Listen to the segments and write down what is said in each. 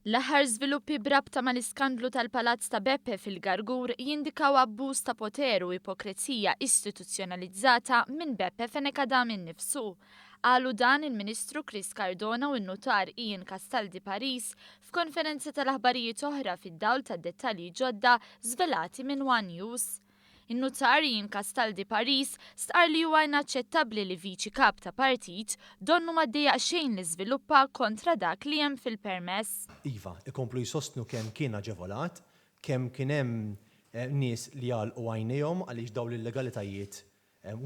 L-aħħar żviluppi b'rabta mal-iskandlu tal-Palazz ta' Beppe fil-Gargur jindikaw abbuż ta' poter u ipokrezija istituzzjonalizzata minn Beppe Fenech Adami nnifsu. Qalu dan il-Ministru Chris Cardona u n-Nutar Ian Castaldi Paris f'konferenza tal-aħbarijiet oħra fid-dawl tad-dettalji ġodda żvelati minn one News. In-Nutar Ian Castaldi Paris stqarr li huwa inaċċettabbli li Viċi Kap ta' partit donnu ma ddejjaq xejn li żviluppa kontra dak li hemm fil-permess. Iva, ikomplu jsostnu kemm kien aġevolat, kemm kien hemm nies li għalqu għajnejhom għaliex dawn l-illegalitajiet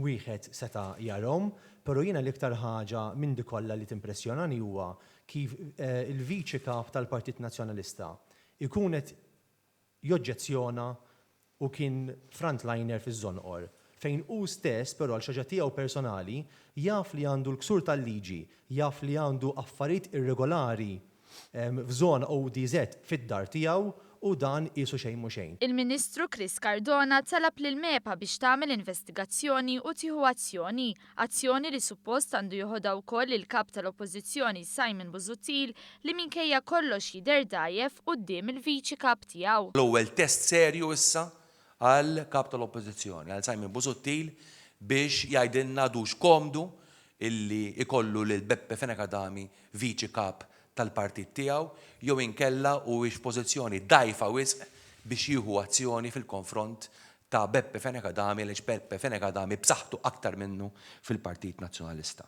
wieħed seta' jarahom, però jiena l-iktar ħaġa minn di kollha li timpressjonani huwa kif il-Viċi Kap tal-Partit Nazzjonalista jkun qed joġġezzjona u kien frontliner fiż-Żonqor, fejn hu stess però għal xi ħaġa tiegħu personali jaf li għandu l-ksur tal-liġi, jaf li għandu affarijiet irregolari f'żona ODZ fid-dar tiegħu u dan qiesu xejn mhu xejn. Il-Ministru Chris Cardona talab lill-MEPA biex tagħmel investigazzjoni u tieħu azzjoni, Azzjoni li suppost għandu joħodha wkoll il-Kap tal-Oppożizzjoni Simon Busuttil li minkejja kollox jidher dgħajjef quddiem il-Viċi Kap tiegħu. L-ewwel test serju issa għall-Kap tal-Oppożizzjoni, għal Simon Busuttil biex jgħidilna għadux komdu illi jkollu lil Beppe Fenech Adami Viċi Kap tal-partit tiegħu jew inkella huwiex f'pożizzjoni dgħajfa wisq biex jieħu azzjoni fil-konfront ta' Beppe Fenech Adami għaliex Beppe Fenech Adami b'saħħtu aktar minnu fil-Partit Nazzjonalista.